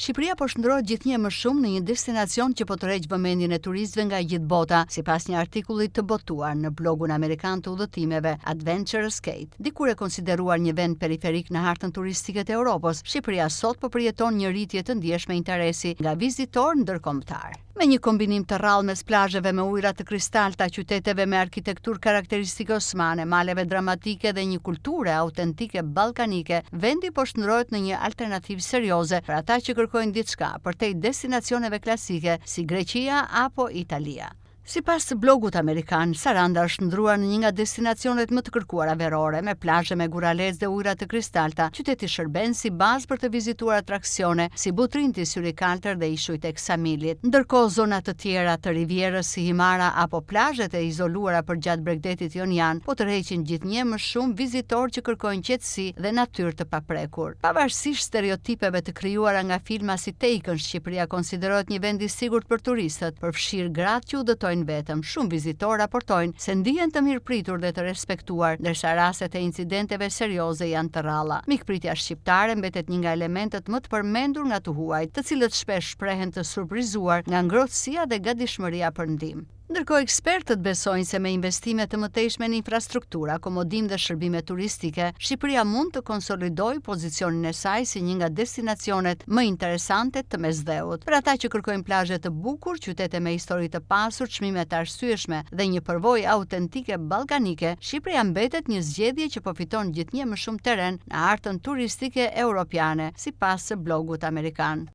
Shqipëria po shndërrohet gjithnjë e më shumë në një destinacion që po tërheq vëmendjen e turistëve nga e gjithë bota, sipas një artikulli të botuar në blogun amerikan të udhëtimeve Adventure Escape. Dikur e konsideruar një vend periferik në hartën turistike të Europës, Shqipëria sot po përjeton një rritje të ndjeshme interesi nga vizitorë ndërkombëtarë. Me një kombinim të rrallë mes plazheve me ujëra të kristalta, qyteteve me arkitekturë karakteristike osmane, maleve dramatike dhe një kulture autentike ballkanike, vendi po shndërrohet në një alternativë serioze për ata që kërkojnë diçka përtej destinacioneve klasike si Greqia apo Italia. Sipas blogut amerikan, Saranda është shndërruar në një nga destinacionet më të kërkuara verore, me plazhe me guralecë dhe ujëra të kristalta. Qyteti shërben si bazë për të vizituar atraksione si Butrinti, Syri i Kaltër dhe ishujt e Ksamilit. Ndërkohë, zona të tjera të Rivierës si Himara apo plazhet e izoluara përgjatë bregdetit jonian po tërheqin gjithnjë e më shumë vizitorë që kërkojnë qetësi dhe natyrë të paprekur. Pavarësisht stereotipeve të krijuara nga filma si Taken, Shqipëria konsiderohet një vend i sigurt për turistët, përfshirë gratë që udhëtojnë vetëm. Shumë vizitorë raportojnë se ndihen të mirëpritur dhe të respektuar, ndërsa rastet e incidenteve serioze janë të rralla. Mikpritja shqiptare mbetet një nga elementët më të përmendur nga të huajt, të cilët shpesh shprehen të surprizuar nga ngrohtësia dhe gatishmëria për ndihmë. Ndërkohë ekspertët besojnë se me investime të mëtejshme në infrastrukturë, akomodim dhe shërbime turistike, Shqipëria mund të konsolidojë pozicionin e saj si një nga destinacionet më interesante të Mesdheut. Për ata që kërkojnë plazhe të bukur, qytete me histori të pasur, çmime të arsyeshme dhe një përvojë autentike ballkanike, Shqipëria mbetet një zgjedhje që po fiton gjithnjë më shumë terren në hartën turistike europiane, sipas blogut amerikan.